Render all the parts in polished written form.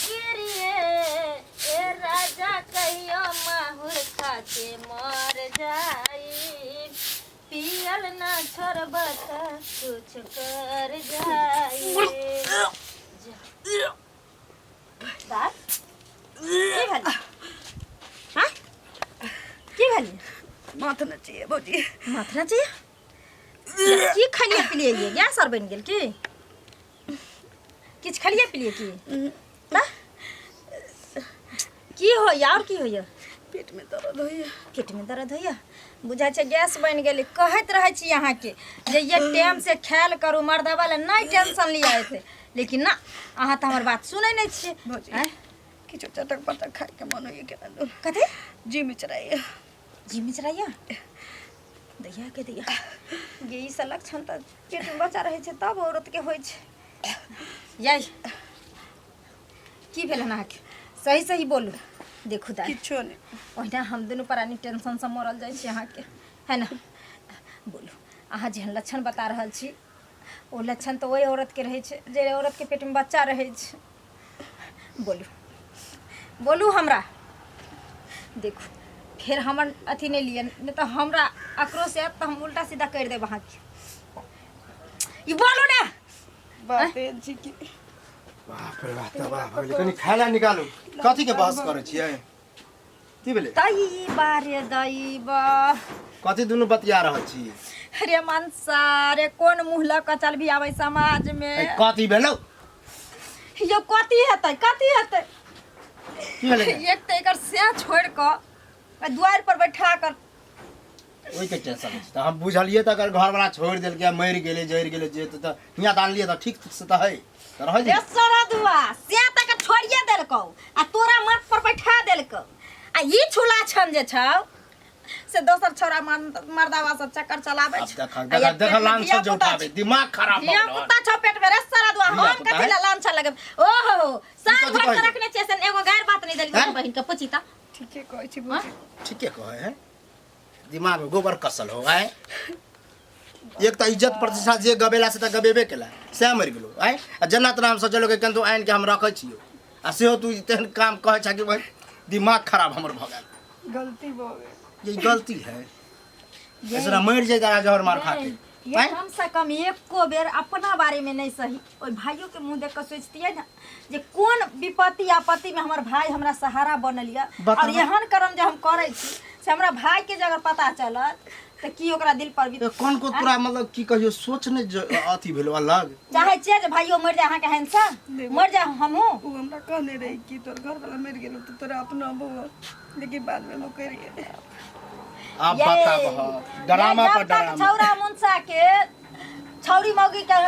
गिरिए ए राजा कहियो माहुर खाके मर जाई पियल ना छोड़ब त कुछ कर जाई। बात की भेल? हाँ, की भेल? माथ नचिए भौजी। माथ नचिए? की खलिए पिलिए? ये गैस आर बनि गेल की? किछु खलिए पिलिए की तऽ की होइया? आओर की होइया? पेट में दर्द होइया। पेट में दर्द होइया? बुझाइ छै गैस बनि गेलै। कहैत रहै छी अहाँके जे ये टाइम से ख्याल करू, मर्दबा लए नहि टेंशन लिअ एते, लेकिन ना, अहाँ तऽ हमर बात सुनै नहि छियै। भौजी, आँय? किछु चटक पटक खाइके मन होइया केना दूर। कथी? जी मिचराइया। जी मिचराइया? दैया के दैया गे, ई सब लक्षण तऽ पेट में बच्चा रहै छै तब औरत के होइ छै। याई, की भेल हन अहाँके? सही सही बोलू। देखू दाइ, किछो नहि। ओहिना हम दुनू प्राणी टेंशनसँ मरल जाइ छी अहाँके, है ने? बोलू, अहाँ जेहन लक्षण बता रहल छी ओ लक्षण तऽ ओहि औरतके रहै छै जे औरतके पेटमे बच्चा रहै छै। बोलू, बोलू हमरा। देखू, फेर हमर अथी नहि लिअ, नहि तऽ हमरा आक्रोश आयत तऽ हम उल्टा सीधा करि देब अहाँके। ई बोलू ने। बात एहन छी कि बाप रे बाप, तबाह भऽ गेलै। कनि खाय लए निकालू। कथीके बहस करै छियै? की भेलै? दई बारे दई बा। कथी दुनू बतिया रहल छी? रे मनसा रे, कोन मुँह लऽ कऽ चलबी आबै समाज में? ए, कथी भेलौ? यौ, कथी हेतै, कथी हेतै? की भेलै? एक तऽ एकर से छोड़ि कऽ आ दुआरि पर बैठा कर। ओहिके टेंशन छै तऽ हम बुझलियै तऽ अगर घरवला छोड़ि देलकै आ मरि गेलै, जरि गेलै जे, तऽ हियाँ तऽ आनलियै तऽ ठीक से तऽ है तऽ रहै रे दियौ। सरदुआ, से तक छोड़िए देलकौ आ तोरा माथ पर बैठा देलकौ, आ ई छुला छन जे छौ से दोसर छोरा मर्दावा सब चक्कर चलाबै आब छै। देख आ देख एक देख, पेट में लान से धिया जो पुता उठाबे छै। दिमाग खराब भऽ धिया गेल हन। पुता छौ पेट में रे सरदुआ। धिया हम पुता कथी है? ला लान लगेब? ओहो, साल कथी भर कहै से छै? रखने छियै से एगो गारि बात नहि देलियै। हैं? बहिन के पूछी तऽ। ठीके कहै छी भौजी। ठीके कहै है, दिमाग में गोबर कसल हो आय। एक तऽ इज्जत प्रतिष्ठा जे गबेला से तऽ गबेबे केला, सएह मरि गेलो आय। आ जेना तेना हम सोचलहुँ कि केनाहितो आनि के हम रखै छियौ, आ सेहो तू तेहन काम कहै छह कि भाई दिमाग खराब हमर भऽ गेल। गलती भऽ गेल। ये गलती है, ऐसा मरि जाए तारा जहर मार खा के। ये आँय? कम से कम एको बेर अपना बारे में नहीं सही, ओहि भाइयों के मुंह देख के सोचतियै ने जे कोन विपत्ति आपत्ति में हमर भाई हमरा सहारा बनल यऽ। बताबऽ। और एहन कर्म जे हम करै छी से हमरा भाई के जे अगर पता चलत तऽ की ओकरा दिल पर बीत ए, कोन को तोरा मतलब की कहियो सोच नहि अथी भेलो अलग? चाहै छियै जे भाइयो मरि जाय अहाँके हैन से? नहीं। मरि जाय हमहूँ। ओ हमरा कहने रही कि तोर घरवाला मरि गेलो तऽ तोरा अपना बउआ, लेकिन बादमे मुकरि गेलै। आब ये, बताबह, डरामा ये पर जब तक डरामा। छौरा मुनसा के छौरी मौगी के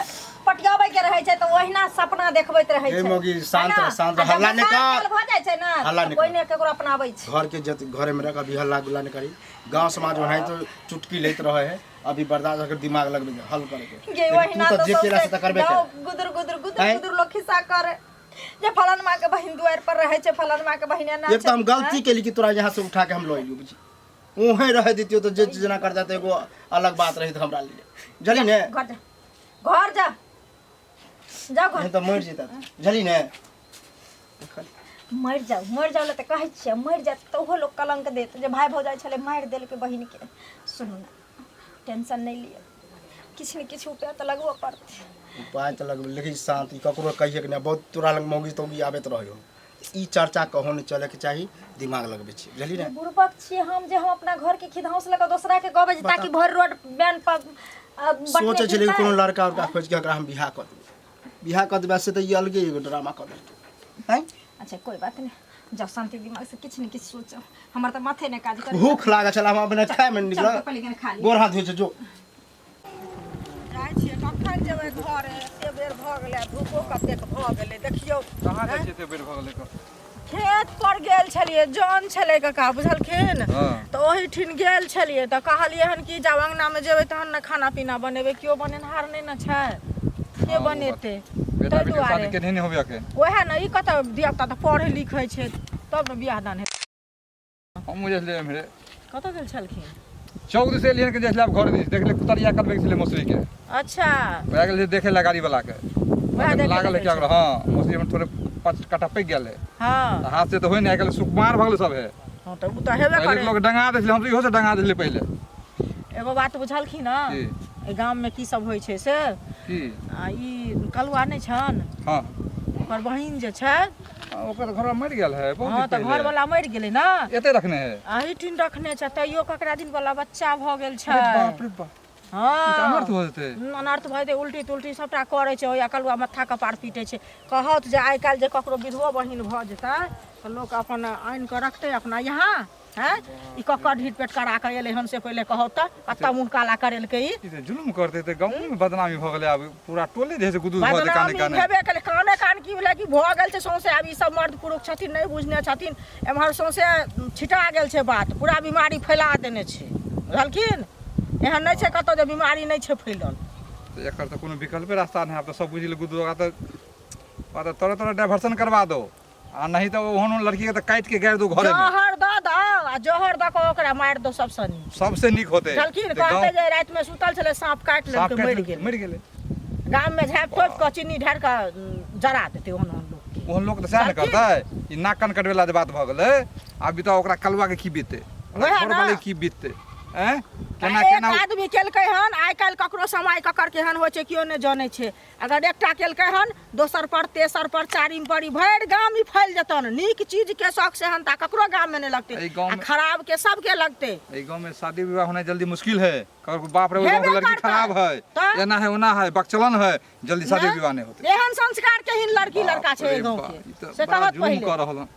पटियाबै के रहै छै तऽ ओहिना सपना देखबैत रहै हे छै। मौगी, शांत है ना? रह, शांत रह, आ जब हल्ला नहि बुखार कर। काल भऽ जाइ छै ने हल्ला तऽ नहि कोइ कर। नहि केकरो अपनाबै छै। घर के जत घरे में रख, अभी हल्ला गुल्ला नहीं करी। गांव समाज में तो चुटकी लेत रहे है, अभी बर्दाश्त कर, दिमाग लगबे के, हल करे के। गे लेकिन ओहिना तू तो तऽ जे केला से सौंसे तऽ करबे गाँव केला। गुदुर गुदुर गुदुर आँय? गुदुर लोक खिस्सा करे जे फलन माँ के बहिन दुआरि पर रहै छै, फलन माँ के बहिन एना एक छै। तो हम गलती केली कि तोरा यहाँ से उठा के हम लऽ एलियो, बुझी उहें रह देतियो तो जे जेना कर जाते एगो अलग बात रही हमरा लिए, बुझली ने? घर जा, घर जा, जाओ घर। नहीं तो मर जेता, बुझली ने? मरि जाउ, मरि जाउ लए तऽ कहै छियै, मरि जायत तऽ ओहो लोक कलङ्क देत जे भाय भौजाइ छलै, मारि देलकै बहिनके। सुनू ने, टेंशन नहि लिअ, किछु ने किछु उपाय तऽ लगबऽ पड़तै। उपाय तऽ लगबै, लेकिन शान्ति, ककरो कहिए के नहि। बहुत तोरा लग मौगी तौगी आबैत रहै, ई चर्चा कहो नहि चलैके चाही। दिमाग लगबै छी, बुझली ने? बुड़बक छियै हम जे हम अपना घरके खिधाउस लऽ कऽ दोसराके कहबै जे ताकि भरि रोड बैन पर बटने सोचै छलियै फिरतै। कोनो लड़का उड़का खोजि कऽ एकरा हम बियाह कऽ देबै, बियाह कऽ देबै, से तऽ ई अलगे एगो ड्रामा कऽ देलकै आँय। अच्छा, कोइ बात नहि, जाउ, शान्ति दिमाग से किछु ने किछु सोचो। हमर तऽ माथे नहि काज करै। भूख लागल छल, हम अपने खायमे चल निकल तऽ पहिले कनि खा ली। गोर हाथ धोइ छै, जो। जाइ छियै, कखन जेबै घरे? एते बेर भऽ गेलै, धूपो कतेक भऽ गेलै, देखियौ। कहाँ जाइ छियै? एते बेर भऽ गेलै। खेत पर गेल छलियै, जन छलै काका, बुझलखिन? हँ। तऽ ओहिठिन गेल छलियै तऽ कहलियै हन कि जब अङ्गनामे जेबै तहन ने खाना पीना बनेबै, केओ बनेनहार नहि ने छै, के हँ, ओ बात। बनेतै? बेटा ताहि बेटी शादी दुआरे केने नहि होबे अखन। ओएह ने, ई कतऽ धिया पुता तऽ पढ़ै लिखै छै तब ने बियाह दान हेतै। हम बुझलियै एम्हरे। कतऽ गेल छलखिन? चौक दिस एलियन के जाइ छलै आब घर दिस, देखले कुतरिया कटबै छलै मौसरी के। अच्छा। वएह गेल देखे ला गाड़ी वाला के। वएह देखै लागल लए है गेल क्या? हाँ, मौसरी हम थोड़े 5 कट्ठा पैक गेल है। हँ। तऽ हाथ से तऽ होइ नहि, आइ काल्हि सुकुमार भऽ गेलै सब है। हँ, तऽ ओ तऽ हेबे पहिले करे। लोक डंगा दै छलै, हम तऽ इहो से डंगा दै छलै पहिले। एगो बात बुझलखिन हँ? की? एहि गाममे की सब होइ छै से? की? आ ई कलुआ नहि छनि? हँ। ओकर बहिन जे छै। आ, ओकर घर मरि गेल है बहुत हँ, दिन तऽ पहिले। घरवला मरि गेलै ने। एते रखने है? अहीठिन रखने छै, तैयो ककरा दिन वाला बच्चा भऽ गेल छै। अरे बाप रे बाप, ई तऽ हँ, अनर्थ भऽ जेतै। अनर्थ भऽ जेतै। उल्टी तुल्टी सभटा करै छै, ओहि कलुआ मत्था कपार पीटै छै। कहत जे आइ काल्हि जे ककरो विधवो बहिन भऽ जेतै तऽ लोक अपन आनि कऽ रखतै अपना यहाँ? हैं, ई ककर ढीठ पेट करा कऽ एलै हन से पहिले कहौ तऽ, कतऽ मुँह काला करेलकै ई? ई तऽ जुलुम करतै, तऽ गाँवो में बदनामी भऽ गेलै। आब पूरा टोले जे है से गुदुस भऽ जेतै, काने बदनामी काने भेबे केलै, काने कान की भेलै कि भऽ गेल छै सौंसे। आब ई सब मर्द पुरुष छथिन, नहि बुझने छथिन, एम्हर सौंसे छिटा गेल छै बात, पूरा बीमारी फैला देने छै, बुझलखिन? एहन नहि छै कतौ जे बीमारी नहि छै फैलल। तऽ एकर तऽ कोनो विकल्पे रास्ता नहि। आब तऽ सब बुझि गेलै गुदुस, ओकरा तऽ ओकरा तऽ तरह तरह डाइवर्सन करवा दो, आ नहीं तऽ ओहन ओहन लड़की के तऽ काटि के गाड़ि दो घरे में। जहर दऽ दौ, आ जहर दऽ कऽ ओकरा मारि दौ, सबसँ नीक। सबसे नीक होते। बुझलखिन? तऽ गाँव कहतै जे रातिमे सुतल छलै, साँप काटि साँप लेलकै, काटि मरि लेलकै, गेलै। मरि गेलै। गाममे झाँपि तोपि कऽ चीनी ढारि कऽ जरा देतै ओहन ओहन लोकके। ओहन लोक तऽ सएह ने बुझलखिन? करतै। ई नाक कान कटबेला जे बात भऽ गेलै, आब ई तऽ ओकरा कलुआ के की बीततै, ओकरा वएह घर ने। वाले की बीततै? आँय, केना एक केना आदमी केलकै हन, आइ काल्हि ककरो समय ककर केहन होइ छै केओ नहि जनै छै। अगर एकटा केलकै हन, दोसर पर, तेसर पर, चारिम पर, ई भरि गाम ई फैल जेतन। नीक चीज के शौक सेहनता ककरो गाम में नहि लगतै, एहि गाँव आ में- खराब के सबके लगतै। एहि गाँव में शादी विवाह होना जल्दी मुश्किल है। ककरो बाप रे, ओहि गाँव के हेबे लड़की करतै। खराब है, तऽ? एना है, ओना है, बकचलन है, जल्दी शादी नहि? विवाह नहीं होते। एहन संस्कार के ही लड़की लड़का छै बाप एहि रे गाँव बाप, के ई तऽ से बड़ा कहत जुल्म पहिले कऽ रहल हन।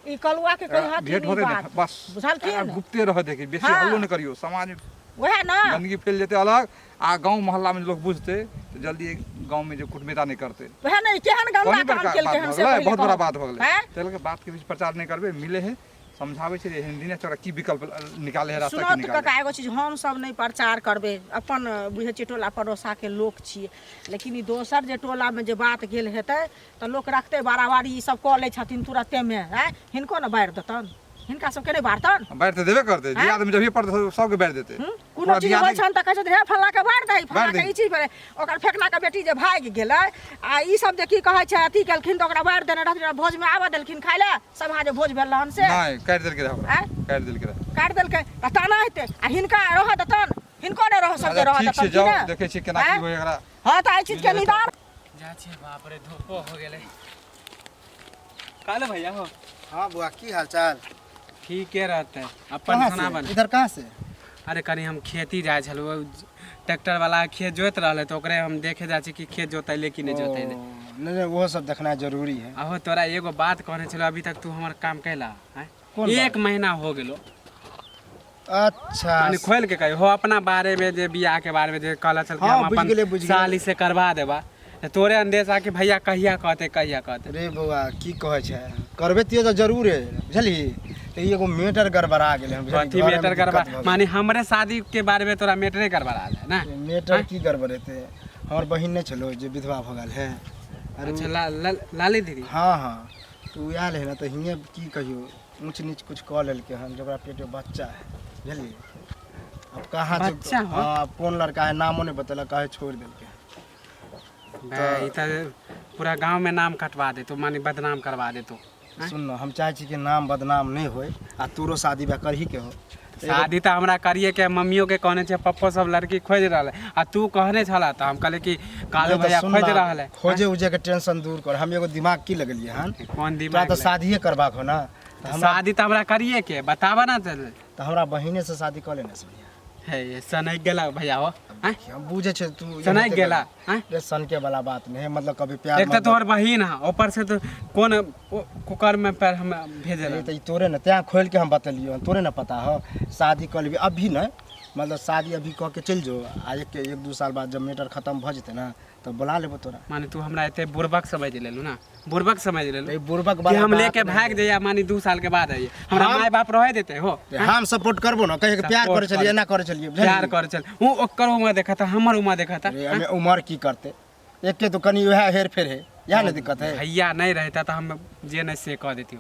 ई कलुआ के कही हथिन भेंट ई होते ने बात। बस बुझलखिन? आ गुप्ते रह देखी, बेसी हाँ। हल्लो नहीं करियो। समाज में वएह ने गंदगी फैल जेतै अलग, आ गाँव मोहल्ला में लोग बुझते तऽ जल्दी गाँव में जे कुटमिता नहीं करते। वएह ने, ई केहन गंदा कोनी काम बड़का केलकै बात हन भऽ से गेलै, पहिले बहुत बड़ा कहू। बात भऽ गेलै। हैं? ताहि लऽ कऽ बात के बीच प्रचार नहि करबै, मिले है, समझाबै छै जे एहन दिन है, तोरा की विकल्प निकाले है, रास्ता सुनऽ की तऽ निकाले। कका, एगो चीज हम सब नहि प्रचार करबै, अपन बुझै छियै टोला पड़ोसाके लोक छियै, लेकिन ई दोसर जे टोलामे जे बात गेल हेतै तऽ लोक रखतै बाराबारी, ई सब कऽ लै छथिन तुरत्तेमे। आँय, हिनको ने बारि देतनि? हिनका सबके नहि बारतनि? बारि तऽ देबे करतै। जे आँय? आदमी जभिए पड़तै सबके बारि देतै। कोनो पूरा चीज दियादे होइ छनि तऽ कहै छथिन, हे फल्लाँके बारि दही, बारि फल्लाँके दही। ई चीज भेलै, ओकर फेकनाके बेटी जे भागि गेलै, आ ई सब जे की कहै छै अथी केलखिन तऽ ओकरा बारि देने रहथिन? भोजमे आबऽ देलखिन खाय लए? सभा जे भोज भेल रहन से? नहि, काटि देलकै रहए ओकरा। आँय? काटि देलकै रहए। काटि देलकै तऽ ताना हेतै, आ हिनका रहऽ देतनि? हिनको नहि रहऽ सबके अच्छा रहऽ ठीक छै, देतनि की जाउ ने? देखै छियै केना की आँय? होइ एकरा। हँ, तऽ एहि चीजके निदान जा छियै। बाप रे, धूपो हो गेलै। काले भैया हो। हाँ बुआ, की हाल चाल? ठीके रहतै अपन। कहाँ सुना से बन। इधर कहाँ से? अरे कनि हम खेती जाइ छलहुँ, ट्रैक्टर वाला खेत जोति रहलै तऽ ओकरे हम देखे जाइ छी कि खेत जोतैले कि नहि जोतैले। ओ, नहीं नहीं, वो सब देखना जरूरी है। अहो, तोरा एगो बात कहने छलहुँ, अभी तक तू हमर काम कैला? आँय? कोन एक महीना हो गेलो। अच्छा। माने खोल के कही हो अपना बारे में, जे बियाह के बारे में जे कहला छल कि हाँ, हम बुझि अपन गेलियै, बुझि गेलियै। साली से करवा देबा, तऽ तोरे अंदेशा कि भैया कहिया कहते, कहिया कहते। रे बौआ, की कहै छै, करबे तियो तऽ जरूर है, बुझली? तऽ ई एगो मैटर गड़बड़ा गेलै हन, बुझली? कथी घरेमे मैटर दिक्कत गड़बड़ा? भऽ गेलै। माने हमरे शादी के बारे में तोरा मैटरे गड़बड़ा है ना? मैटर की गड़बड़ेतै? हमर बहिन नहि छलो जे विधवा भऽ गेल है। अरे अच्छा, ला, ला, लाली दीदी। हाँ हाँ, तऽ ओ आयल है ने, तऽ हियाँ की कहियो ऊँच नीच कुछ कऽ लेलकै हन, जकरा पेटमे बच्चा है, बुझलियै? अब कहाँ से- बच्चा हो? हाँ, अब कोन लड़का है नामो नहि बतेलक, कहे छोड़ि देलकै। बे, ई तऽ पूरा गांव में नाम कटवा देतो, माने बदनाम करवा देतो। सुन न, हम चाहै छी कि नाम बदनाम नहि होय, आ तोरो शादी ब्याह करही के हो। शादी तऽ हमरा करिए के, मम्मियो के कहने छै, पप्पो सब लड़की खोजि रहल है, आ तू कहने छला तऽ हम कहले कि कालू नहि तऽ भैया सुन खोजि न, रहल है। खोजे उजे के टेंशन दूर कर। हम एगो दिमाग की लगलियै हन। कोन तोरा दिमाग तऽ लग- शादिये करबाक हो ना? तऽ हमरा शादी तऽ हमरा करिए के, बताबऽ ना चल। तऽ हमरा बहिने से शादी कऽ लेने से बढ़िया। हे, सनक गेला भैया हो? आँय? हम बुझे छै तू सनक गेला? आँय? रे, सनके वाला बात नहीं है, मतलब कभी प्यार एक तऽ मोहब्बत- तोहर बहिन है, ऊपर से तो कोन कुकर में पैर हम भेजल? अरे तऽ ई तोरे ने तैं खोलि के हम बतेलियौ हन, तोरे ने पता हो। शादी कऽ लेबही अभी नहि, मतलब शादी अभी कऽ के चलि जो, आ एक एक दू साल बाद जब मैटर खतम भऽ जेतै ने तऽ बोला लेबो तोरा। माने तू हमरा एते बुड़बक समझ लेलू ना? बुड़बक समझ लेलू? ई बुड़बक कि वाला हम बात लेके नहि। भाग जइया, माने 2 साल के बाद आइए, हमरा माय बाप रहे देते हो? हम सपोर्ट करबो ना, कहे के प्यार सपोर्ट करे छलियै, एना करे छलियै, बुझलियै? प्यार करे चल, ऊ ओकर उम्र देखता, हमर उम्र देखता। अरे, एहिमे उमर की करते? एके तो कनि वएह हेर फेर है, इएह ने दिक्कत है। भैया नहीं रहता तऽ हम जे नहीं से कह देती।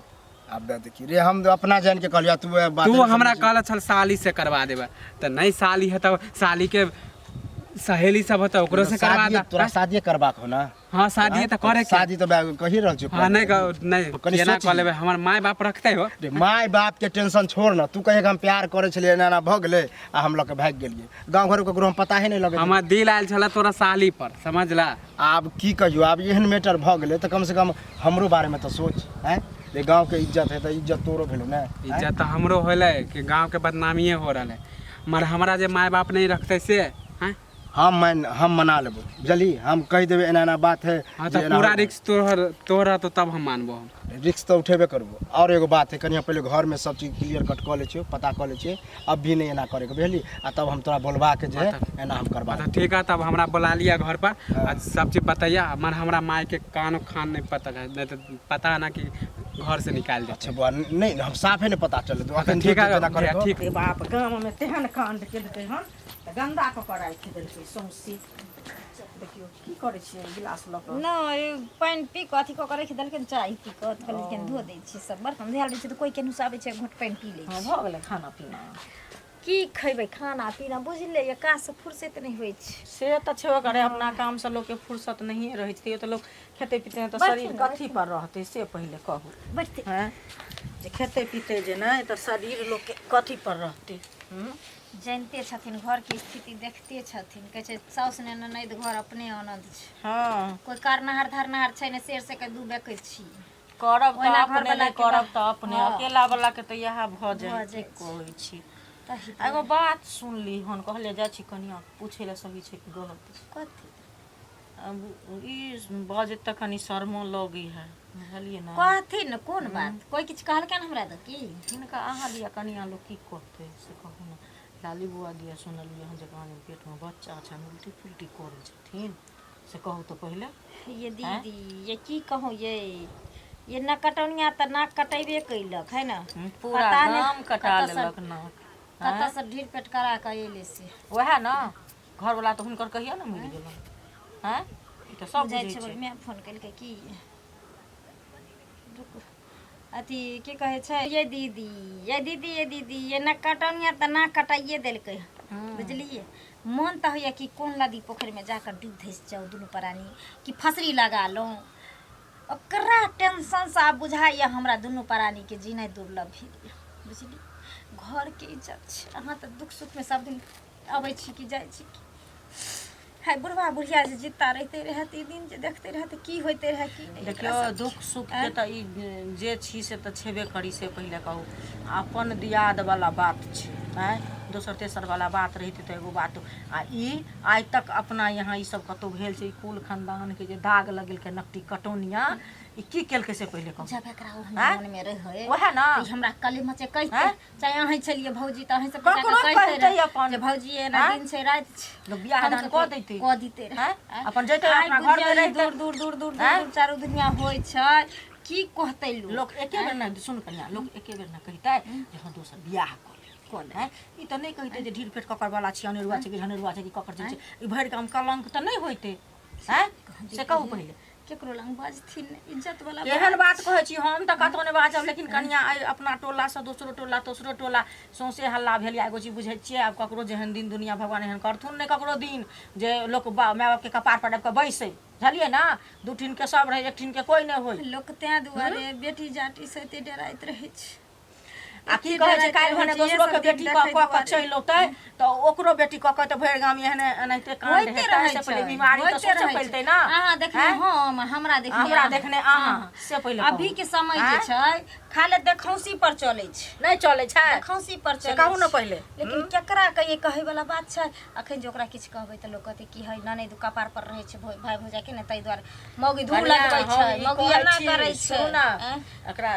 आब दे देखी रे, हम अपना जान के कहलियै, तू वएह बात तू हमरा कहल छल साली से करवा देबे, तऽ नहीं साली है तब साली के सहेली सब होता ओकरो से करवा शादी दा। तोरा शादी करबाक हो ना? हाँ, शादी तऽ करे के। शादी तऽ कहि रहल छियौ। हाँ, नहीं नहीं, कनि केना सोच कऽ लेबै, हमर माय बाप रखते हो। रे माय बाप के टेंशन छोड़ ना, तू कहे हम प्यार करे छलियै, एना एना भऽ गेलै आ हम लऽ के भागि गेलियै, गाँव घर ककरो हम पता ही नहीं लगे। हमर दिल आयल छलै तोरा साली पर, समझला? आब की कहियौ, आब एहन मैटर भऽ गेलै तऽ कम से कम हमरो बारेमे तऽ सोच। आँय रे, गाँवके इज्जत है तऽ इज्जत तोरो भेलौ ने? आँय? इज्जत तऽ हमरो होलै कि गाँवके बदनामिए हो रहल है, मगर हमरा जे माय बाप नहीं रखते से हैं? हम मान हम मना लेबो, बुझलही? हम कहि देबै एना एना बात है। हाँ, जे तऽ एना पूरा हो। रिक्स तोहर तोहर तो तब हम मानबो हम। रिक्स तऽ उठेबे करबो। और एगो बात है, कनि हम पहिले घरमे सब चीज क्लियर कट कऽ लै छियौ, पता कऽ लै छियै, अब भी नहि एना करैके, बुझलही? आ तब हम तोरा बोलबाके जे है एना हम करबा। अच्छा ठीक है, तब हमरा बोला लिया घर पर आ सब चीज बताइया, मगर हमरा माय के कानो खान नहीं पता है, नहीं तो पता ना कि घर से निकाल दे। अच्छा बुआ, नहीं हम साफे नहीं पता चले तो अखन ठीक है, जेना करे। ठीक। रे बाप, गाममे तेहन काण्ड केलकै हन तऽ गन्दा कऽ कऽ राखि देलकै सौंसे। देखियौ की करै छियै गिलास लऽ कऽ? नहि, पानि पी कऽ अथी कऽ कऽ राखि देलखिन, चाय पी कऽ कहलखिन धो दै छी सब बर्तन धुआल रहै छै तऽ कोइ केनहु से आबै छै, घोट पानि पी लै हँ छै। भऽ गेलै खाना पीना? की खैबै खाना पीना, बुझलियै ये काजसँ फुर्सत नहि होइ छै। से तऽ छेबे करै, अपना कामसँ लोकके फुर्सत नहिए रहै छै, तैयो तऽ लोक खेतै पीतै नहि तऽ शरीर कथी पर रहतै से पहिले कहू। बैठतै हँ, जे खेतै पीतै जे नहि तऽ शरीर लोकके कथी पर रहतै? हूँ जानिते छथिन, घरके स्थिति देखते छथिन, कहै छै साउस ने ननैद घर अपने आनन्द छै। हँ, कोइ करनाहर धरनाहर छै ने, शेर से के दू बेकैत छी। करब तऽ ओहिना अपने, घरवला नहि के करब तऽ अपने। हँ। अकेला वाला के तऽ इएह भऽ जाइ भऽ की जाइ छै। कहै छी। तही एगो बात सुनली हन, कहलियै जाइ छी कनिया पूछै लए, सही छै कि गलत छै? कथी? अब ई बजैत तऽ कनि शर्मो लगै है, बुझलियै ने? कहथिन ने, कोन बात? कोइ किछु कहलकनि हमरा तऽ की? हिनका अहाँ दिया कनिया लोक की कहतै से कहू ने। लाली बुआ दिया सुनलियै हन जे कहाँदन पेटमे बच्चा छनि, उल्टी पुल्टी करै छथिन, से कहू तऽ पहिले। ये दीदी, ये की कहूँ, ये न कटौनिया तऽ नाक कटेबे कैलक है ने। पूरा पता नहि गाम कटा कतऽसँ- लेलक नाक। कतऽसँ ढीर पेट करा कऽ एलै से। वएह ने, घरवला तऽ हुनकर कहिया ने मरि गेलनि। आँय, ई तऽ सब बुझाइ बुझै छै। छै। माय फोन केलकै की, रुकू, अथी की कहै छै, ये दीदी, ये दीदी, ये दीदी, ये न कटौनिया तऽ नाक कटाइए देलकै, बुझलियै? मोन तऽ होइए कि कोन नदी पोखरिमे जाकऽ डूबि धसि जाउ दुनू प्राणी, कि फसरी लगा लऊँ। ओकरा टेंशनसँ आब बुझाइए हमरा दुनू प्राणीके जीनाइ दुर्लभ भेल यऽ, बुझलियै? घरके इज्जत छै। अहाँ तऽ दुःख सुखमे सब दिन अबै छी कि जाइ छी कि हाय, बुढ़बा बुढ़िया जे जित्ता रहिते रहए तऽ ई दिन जे देखते रहए तऽ की होइते रहए की नहि एकरा देखियौ सबके। दुःख सुखके तऽ ई जे छी से तऽ छेबे करी, से पहिले कहू। अपन दियादवला बात छै, आँय, दोसर तेसरवला बात रहितै तऽ एगो बात। आ ई आइ तक अपना यहाँ ई सब कतहु भेल छै? ई कुल खानदानके जे दाग लगेलकै नकटी कटौनिया, ई की केलकै से पहिले कहू। जब एकरा ओहन आँय? मोनमे रहै वएह ने। तऽ ई हमरा कलेमा छै कहिते। आँय? चाहे अहीं छलियै भौजी तऽ अहीं से पूछा ककरो कऽ कहिते कहितै रहै अपन। जे भौजी एना आँय? दिन छै राति छै, लोक बियाह कम दान से कऽ कम दैतै। कऽ दितै रहै। आँय? आँय? अपन जैतै आइ अपना घरमे बुझियौ ई रहितै। दूर दूर दूर दूर दूर आँय? दूर चारू दुनिया होइ छै, की कहतै लोक? लोक एके बेर ने सुन कनिया, लोक एके बेर ने कहितै जे हँ दोसर बियाह कऽ ले, कऽ ले। आँय? ई तऽ नहि कहितै जे ढील पेट ककर वाला छी, अनेरुआ छै कि झनेरुआ छै कि ककर छै। ई भरि गाम कलंक तऽ नहि होइतै? आँय, से कहू पहिले। केकरो लग बजथिन नहि, इज्जत वाला। केहन बात कहै छी, हम तऽ कतहु नहि बाजब, लेकिन कनिया आइ अपना टोलासँ दोसरो टोला, तेसरो टोला सौंसे हल्ला भेल। एगो चीज बुझै छियै, आब ककरो जेहन दिन दुनिया, भगवान एहन करथुन नहि ककरो दिन जे लोक माय बापके कपार पर आबि कऽ बैसै, बुझलियै ने? दू ठीनके सब रहै, एक ठीनके कोइ नहि होइ। लोक तें दुआरे बेटी जाटी से एते डराइत रहै छै। आ की कहै छै, काल्हि भने दोसरो के बेटी कऽ कऽ कऽ चलि औतै तऽ ओकरो बेटी कऽ कऽ तऽ भरि गाम एहने एनाहिते कांड होइते हेतै। रहै से पहिले छै, बीमारी तऽ होइते सौंसे रहै छै। फैलतै ने। अहाँ देखने आँय? हम, हमरा देखने हमरा अहाँ। देखने अहाँ, से पहिले कहू। अभी के समय जे आँय? छै खाली देखौंसी पर चलै छै। नहि चलै छै। देखौंसी पर से चलै कहू ने छै। पहिले। लेकिन केकरा कहिए, कहै वाला बात छै। अखन जे ओकरा किछु कहबै तऽ लोक कहतै की है, ननैद कपार पर रहै छै भाय भौजाइ के ने, ताहि दुआरे मौगी धूर कनिया, लगबै हम छै, ई मौगी कहै एना छी, करै छै। सुनू ने। आँय? एकरा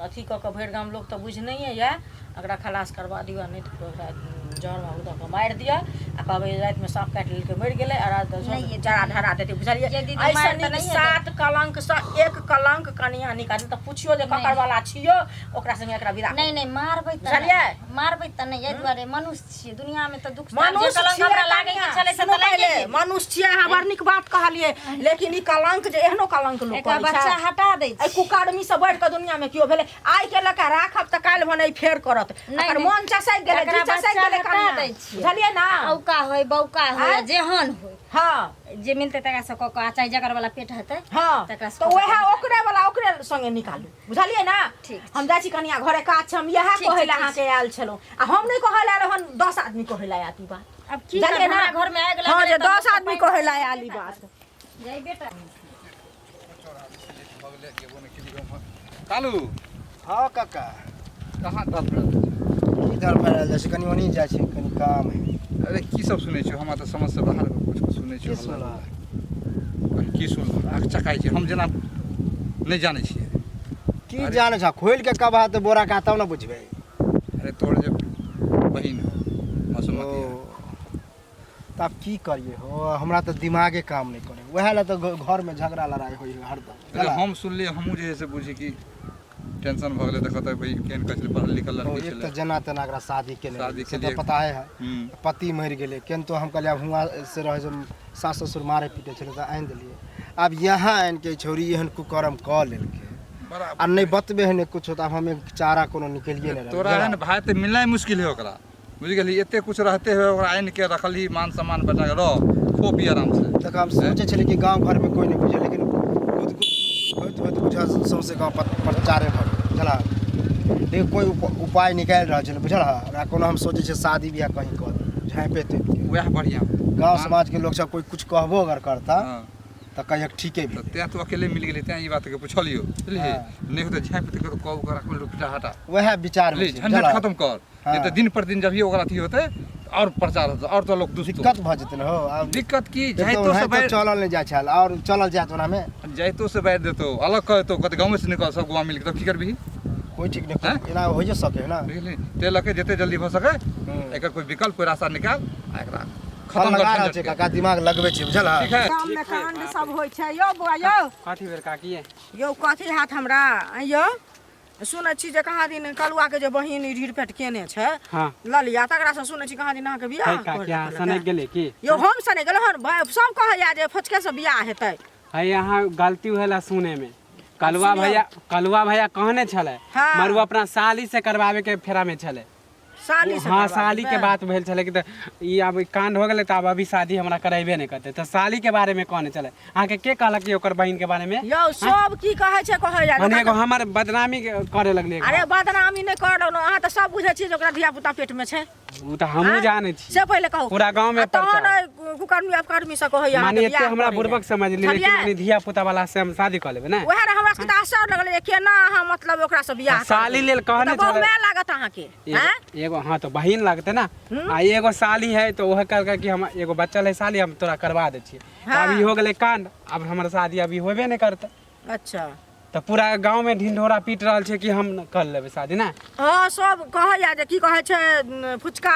अथी कऽ कऽ भरि गाम लोक तऽ बुझनहिए यए, एकरा खलास करबा दिअ, नहि तऽ ओकरा जहर माहुर दऽ कऽ मारि दिअ आ कहबै रातिमे साँप काटि लेलकै, मरि गेलै आ राति नहि ये जरा दीदी। धरा देतै, बुझलियै? ये दीदी, एहिसँ मारि तऽ नीक नहिए सात कलंकसँ एक कलंक कनिया निकालि तऽ पुछियौ जे ककर वाला छियौ, ओकरा संगे एकरा विदा नहि नहि, मारबै तऽ बुझलियै? नहि, मारबै तऽ नहि, एहि दुआरे मनुष्य छियै, दुनियामे तऽ दुख जे मनुष्य कलंक छियै हमरा लागै कनिया, के छलै से सुनू तऽ लागि पहिले, गेल। मनुष्य छियै अहाँ, बड़ नीक बात कहलियै, लेकिन ई कलंक जे एहनो कलंक लोक एकरा करै बच्चा छै। हटा दै एहि छै। कुकर्मी से बढ़ि कऽ दुनिया में केओ भेलै? आइ के लऽके राखब तऽ काल्हि भने ई फेर करत। नहि, एकर नहि। मन चसकि गेलै, एकरा जी चसकि बच्चा गेलै। हटा बता कनिया। दै छियै। बुझलियै ना औका होय बौका होय आँय? जेहन होय हँ जे मिलतै तकरा से कऽ कऽ आ चाहे जकर वाला पेट हेतै हँ तकरा से तऽ कऽ वएह कऽ ओकरे वाला ओकरे संगे निकालू बुझलियै ना ठीक छै। हम जाइ छी कनिया घरे काज छै हम इएह ठीक छै, कहै लए ठीक अहाँके आयल छलहुँ आ हम नहि कहै लए आयल हन 10 आदमी कहै लए आयल ई बात अब की बुझलियै करब ना हमरा घर में आगि हँ लागल जे तऽ 10 लोक आदमी पानि कहै लए आयल ई बात जाइ बेटा कालू हँ काका कहाँ दल फड़ल की धर फैल जाइ छै कनि ओनी जाइ छै कनि काम है अरे की सब सुनै छियै हमरा तऽ समझ से बाहर कुछ कुछ सुनै की छियै सुनल की सुनल आँख चकाइ छै हम जेना नहि जानै छियै की जानै छ खोलि के कब हाथ बोरा का तब ने बुझबै अरे तोर जे बहिन हो मसुमती ओ तऽ आब की करियै हो हमरा तऽ दिमागे काम नहि करे उएह लए तऽ घरमे झगड़ा लड़ाइ होइ है हरदम अरे हम सुनलियै हमहूँ जे है से बुझी कि टेंशन भऽ गेलै देखऽ तऽ भाई केहन कहै छलै पढ़ल लिखल ओ, लड़की एक छलै तऽ जेना तेना एकरा शादी केने शादी रहियै, से केलियै। तऽ पता है हम्म। पति मरि गेलै किन्तु हम कहलियै आब हुआँ से रहै छै सास ससुर मारै पीटै छलै तऽ आनि देलियै आब यहाँ आनि के छौड़ी एहन कुकर्म कऽ लेलकै बड़ा आ नहि बतबे है नहि कुछो तऽ आब हम एक चारा कोनो निकलिए नहि तोरा रहल एहन भाय तऽ मिलनाइ मुश्किल है ओकरा बुझि गेलही एते कुछ रहते हुए ओकरा आनि के रखलही मान सम्मान बचा के रह खो पी आराम से तक हम सोचै छलियै कि गाँव घरमे कोइ नहि बुझै लेकिन गुद गुद होइत होइत बुझल सौंसे गाँव प्रचारे भऽ गेल बुझलह लेकिन कोइ उपाय निकालि रहल छलै बुझलह ओकरा कोनो हम सोचै छियै शादी बियाह कहीं कऽ दी झाँपे तोपिके वएह बढ़िआँ गाँव समाजके लोक सब कोइ कुछ कहबो अगर करता हँ तऽ कहियक ठीके तऽ भेलै तेँ तू अकेले मिल गेली तेँ ई बातके पुछलियौ बुझलिही हँ। नहि होतै झाँपि तोपि के कऽ ओकरा कोनो रुपटा हटा वएह विचारमे बुझलिही छी झंझट बुझलह खत्म कर हँ। नहीं तऽ दिन पर दिन जब ही ओकरा अथी होतै आओर प्रचार होतै आओर तो लोग दुखतो दिक्कत भऽ जेतै ने हो आब दिक्कत की एक तऽ जाइतो से ओनाहितो बाहर चलल नहि जाइ छल आओर चलल जायत ओनामे जाइतो से बाहर देतो अलग कहतो कहते गाँवे से निकल सब गाँव मिलके तब की करबिही कोइ ठीक नहि हैं? एना होइए सकै है ना बुझलिही ते लऽ के जते जल्दी भऽ सके हम्म। एकर कोई विकल्प कोई रास्ता निकाल आ एकरा हम खत्म लगा कर रहल छियै झंझट के। काका दिमाग लगबै छियै बुझल है ठीक है गाममे काण्ड सब होइ छै यौ बौआ यौ कथी भेल काकी यौ कथी हैत हमरा आँय यौ सुनै छी जे कहाँ दिन कलुआके जे बहिन ई ढीर पेट केने छै हाँ ललिया तकरासँ सुनै छी कहाँ दिन अहाँके बियाह है काकी अहाँ कऽ सनकि लेलकै। गेलै की यौ हम सने गेलहुँ हन भाय, सब कहैया जे फचके से बियाह हेतै है अहाँ गलती भेल सुने में कलुआ सुनियौ। भैया कलुआ भैया कहने छलै हाँ। मगर ओ अपना साली से करवावे के फेरा में छलै साली से हाँ करवा साली के देबै। बात भेल छलै कि तऽ ई आब ई कांड हो गेलै तऽ आब अभी शादी हमरा करेबे नहि करतै तऽ साली के बारे में कहने छलै अहाँके के कहलक कि ओकर बहिन के बारे में यौ सब की कहै छै कहै जा मने एगो हमर बदनामी करे लगलै अरे बदनामी नहि कर रहलहुँ अहाँ तऽ सब बुझै छियै जे ओकरा धिया पुता पेट में छै ओ तऽ हमहूँ जानै छी से पहिले कहू पूरा गाँव में आ तहन प्रचार। एहि कुकर्मी अपकर्मी से कहैया माने एते हमरा बुड़बक समझ लेली कि बुझलियै? माने धिया पुता वाला से हम शादी कऽ लेबै ने वएह ने हमरा सबके तऽ आश्चर्य लगलै जे केना अहाँ मतलब ओकरा से बियाह आ साली करबै। लेल कहने तऽ बहु छलै। माय लागत अहाँके एगो आँय? एगो हाँ तो बहिन लगतै ना आ एगो साली है तो वह कहलकै कि हम एगो बच्चा है साली हम तोरा करवा दै छियै तऽ हाँ। अभी हो गेलै कांड अब हमर शादी अभी होबे नहि करतै अच्छा तऽ पूरा गाँव में ढिंढोरा पीट रहल छै कि हम कर लेबै शादी ना हँ सब कहैया जे की कहै छै फुचका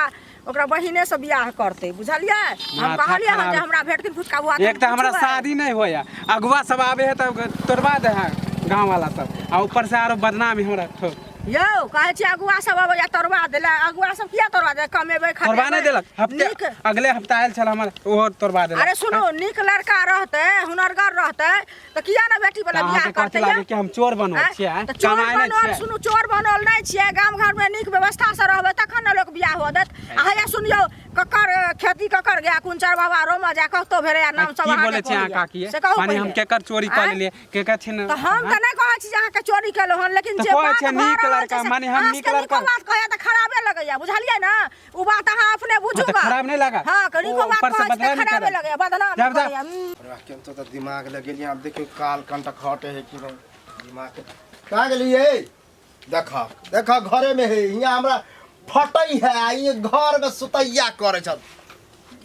ओकरा बहिने से बियाह करतै बुझलियै हम माथा कहलियै हन जे खराब। हमरा भेटथिन फुचका बुआ तऽ एक तऽ हम हमरा पुछबै। शादी नहि होया अगुआ सब आबे है तब तोड़वा दे है गाँव वाला सब आ ऊपर से आरो बदनामी हमरा ठोक यौ कहै छी अगुआ सब अबैया तोड़वा देला अगुआ सब किया तोड़वा देला कमेबै तोड़वा खटेबै नहि देलक हफ्ते नीक अगले हफ्ता आयल छल हमर ओहो तोड़वा देलक अरे सुनू नीक लड़का रहतै हुनरगर रहतै तऽ किया ने बेटी तऽ वाला बियाह अहाँके कथी करतै लागे यौ? कि हम चोर बनल आँय? छियै आँय? तऽ चोर कमाइ नहि बनल छियै सुनू चोर बनल नहि छियै गाम घरमे नीक व्यवस्था से रहबै तखन ने लोक बियाह हुअ देत आ हैया सुनियौ ककर खेती ककर गया कोन चार बाबा रोमा जा कतौ भेलै आ नाम सब की अहाँके बोलै छियै अहाँ कहैया। काकी से कहू माने हम पहिले। केकर चोरी कऽ आँय? लेलियै केकर छिन तऽ हम तऽ नहि कहै छी जे अहाँके चोरी केलहुँ हन लेकिन तऽ जे कहै बात छियै भऽ नीक रहल लड़का, छै से माने हम अहाँ नीक सबके नीको लड़का। बात कहैया तऽ खराबे लगैया बुझलियै ने ओ बात अहाँ अपने बुझू तऽ खराब नहि लागत हँ नीको ओ बात ऊपर से कहै छी तऽ बदनामी खराबे करत। लगैया बदनाम जाब, जाब। करैया अरे वाह, केहन तो तऽ दिमाग लगेलियै आब देखियौ काल कनटा खटे है कि नहि दिमाग के कहाँ गेलियै देख देख घरे में है हियाँ हमरा फटै है आ ई घर में सुतैया करै छल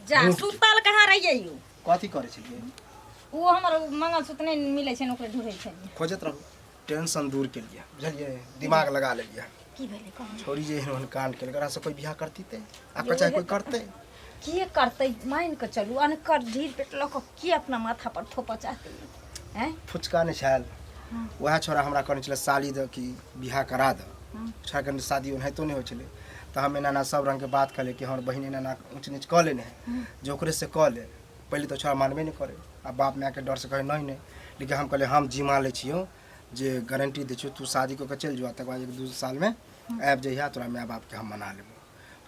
जा सुतल कहाँ रहियै यौ कथी करै छलियै ओ हमर मंगलसूत्र नहि मिलै छै ओकरे ढूँढै छलियै खोजैत रहू टेंशन दूर केलियै बुझलियै दिमाग लगा लेलियै की भेलै कहू छोरी जे एहन ओहन कांड केलकै एकरा से कोई बियाह करती ते आ चाहे कोई करते के करतै मानि कऽ चलू अनकर ढीर पेट लऽ कऽ के अपना माथा पर थोपऽ चाहतै हैं फुचका नहि छल वएह छोरा हमरा कहने छलै साली दऽ कि बियाह करा दऽ छोरा कनि शादी ओनाहितो नहि होइ छलै तऽ हम एना एना सब रङ्गके बात कहलियै कि हमर बहिन एना एना ऊँच नीच कऽ लेने है जे ओकरे से कऽ ले पहिले तऽ छोरा मानबे नहि करै आ बाप मायके डरसँ कहै नहि नहि लेकिन हम कहलियै हम जिम्मा लै छियौ जे गारंटी दै छियौ तू शादी कऽ के चलि जो आ तकर बाद एक दू सालमे आबि जइहे तोरा माय बापके हम मना लेबो।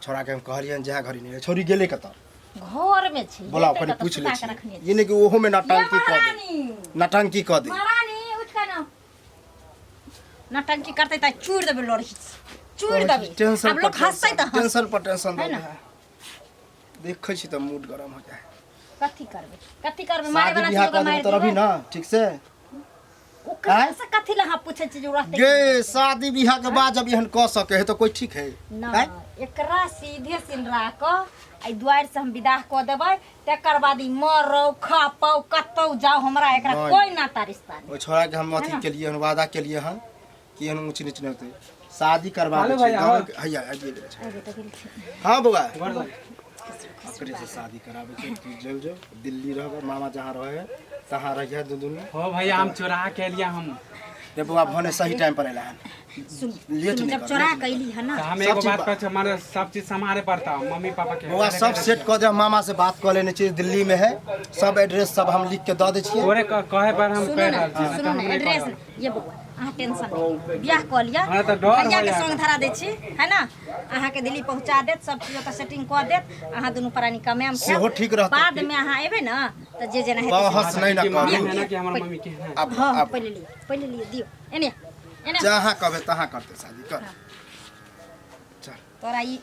छोड़ा के हम कहलियन जहाँ घड़ी नहीं छोरी गेलै कतऽ? घर में छै। बोलाओ, जेतै कनि कतऽ, पूछ लै सुता के रखने छी। ई नहि कि ओहो में छै। नौटंकी कऽ दे, महारानी, नौटंकी कऽ दे। महारानी उठ के ना, नौटंकी करतै तऽ चूड़ देबै, लोरही चूड़ देबै। टेंशन आब लोग पर हंसतै तऽ हंस। टेंशन पर टेंशन है दऽ ना? दे है। देखै छी तऽ मूड गरम हो जाए। कथी करबै, कथी करबै? मारे शादी वाला बियाह चीज कऽ देबै मारि तऽ रहबी देबै ना ठीक से? ओकरा आँय? से कथी लए अहाँ पूछै छी जे ओ रहतै गे शादी बियाह के बाद जब एहन कऽ सके है तऽ कोई ठीक है? ना आँय? एकरा सीधे सिनरा कऽ एहि दुआरि से हम विदाह कऽ देबै, तकर बाद ई मरौ खपौ कतौ जाउ, हमरा एकरा नहि। कोई नाता रिश्ता नहि। ओहि छोड़ा के हम है अथी ना? केलिए हन, वादा केलिए हन कि एहन ऊँच नीच नहि होतै, शादी करबा हेलो दै छी भैया, गाँव हाँ। के। हैया आबि गेल छै। अरे बेटा गेल छै। हाँ बौआ, गोर लग। ओकरे से शादी कराबै छै। तू चलि जो दिल्ली, रहबै मामा जहाँ रहे है तहाँ रहिए दू दुनू। हो भैया, हम चोरा के एलिया हम। रे बौआ, भने सही टाइम पर अयला हन। सुन लेट सुन, नहीं जब कर, चोरा लेट के अयली है ना तऽ हम सब एगो चीज बात बा- कहै छी, माने सब चीज सम्हारे पड़ता मम्मी पापा के। बौआ, सब सेट कऽ दे। हम मामा से बात कऽ लेने छियै, दिल्ली में है, सब एड्रेस सब हम लिख के दऽ दै छियै। तोरे कहे पर हम सुनू कह ना, रहल छी, नहि सुनू तऽ हम ना, नहि एड्रेस कहब। ये बौआ, अहाँ टेंशन नहीं, बियाह कऽ लिअ। हमरा तऽ डर भैया के होइया। संग धरा दै छी है ना, अहाँके दिल्ली पहुँचा देत, सब चीज ओतऽ सेटिंग कऽ देत, अहाँ दुनू प्राणी कमाएम खाएब। सेहो ठीक रहतै। बाद में अहाँ एबै ना तऽ जे जेना हेतै से। बहस नहीं ना कि मम्मी करू। है ना कि हमर मम्मी के है। अब हँ, अब पहिले लिअ, पहिले लिअ, दियौ एने एने। जहाँ कहबै तहाँ करतै शादी कर। चल। तोरा ई